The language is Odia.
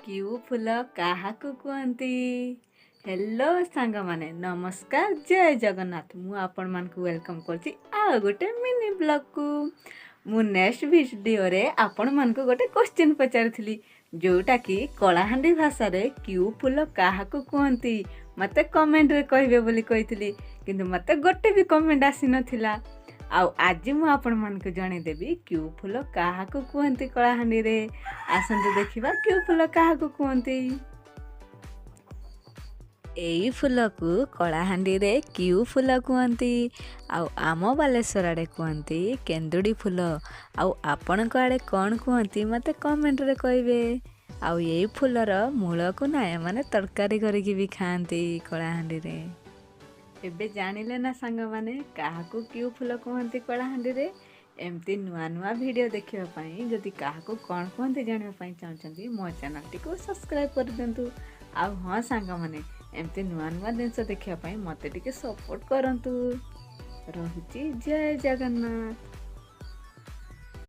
କ୍ୟୁ ଫୁଲ କାହାକୁ କୁହନ୍ତି? ହ୍ୟାଲୋ ସାଙ୍ଗମାନେ, ନମସ୍କାର, ଜୟ ଜଗନ୍ନାଥ। ମୁଁ ଆପଣମାନଙ୍କୁ welcome କରୁଛି ଆଉ ଗୋଟେ ମିନି ବ୍ଲଗ୍କୁ। ମୁଁ ନେକ୍ସଟ ଭିଡ଼ିଓରେ ଆପଣମାନଙ୍କୁ ଗୋଟେ କୋଶ୍ଚିନ୍ ପଚାରିଥିଲି, ଯେଉଁଟାକି କଳାହାଣ୍ଡି ଭାଷାରେ କ୍ୟୁ ଫୁଲ କାହାକୁ କୁହନ୍ତି, ମୋତେ କମେଣ୍ଟରେ କହିବେ ବୋଲି କହିଥିଲି। କିନ୍ତୁ ମୋତେ ଗୋଟେ ବି କମେଣ୍ଟ ଆସିନଥିଲା। ଆଉ ଆଜି ମୁଁ ଆପଣମାନଙ୍କୁ ଜଣେଇଦେବି କ୍ୟୁ ଫୁଲ କାହାକୁ କୁହନ୍ତି କଳାହାଣ୍ଡିରେ। ଆସନ୍ତୁ ଦେଖିବା କ୍ୟୁ ଫୁଲ କାହାକୁ କୁହନ୍ତି। ଏଇ ଫୁଲକୁ କଳାହାଣ୍ଡିରେ କ୍ୟୁ ଫୁଲ କୁହନ୍ତି, ଆଉ ଆମ ବାଲେଶ୍ୱର ଆଡ଼େ କୁହନ୍ତି କେନ୍ଦୁଡ଼ି ଫୁଲ। ଆଉ ଆପଣଙ୍କ ଆଡ଼େ କ'ଣ କୁହନ୍ତି, ମୋତେ କମେଣ୍ଟରେ କହିବେ। ଆଉ ଏଇ ଫୁଲର ମୂଳକୁ ନା ଏମାନେ ତରକାରୀ କରିକି ବି ଖାଆନ୍ତି କଳାହାଣ୍ଡିରେ। ଏବେ ଜାଣିଲେ ନା ସାଙ୍ଗମାନେ, କାହାକୁ କ୍ୟୁ ଫୁଲ କୁହନ୍ତି କଳାହାଣ୍ଡିରେ? ଏମିତି ନୂଆ ନୂଆ ଭିଡ଼ିଓ ଦେଖିବା ପାଇଁ, ଯଦି କାହାକୁ କ'ଣ କୁହନ୍ତି ଜାଣିବା ପାଇଁ ଚାହୁଁଛନ୍ତି, ମୋ ଚ୍ୟାନେଲଟିକୁ ସବସ୍କ୍ରାଇବ୍ କରିଦିଅନ୍ତୁ। ଆଉ ହଁ ସାଙ୍ଗମାନେ, ଏମିତି ନୂଆ ନୂଆ ଜିନିଷ ଦେଖିବା ପାଇଁ ମୋତେ ଟିକେ ସପୋର୍ଟ କରନ୍ତୁ। ରହୁଛି, ଜୟ ଜଗନ୍ନାଥ।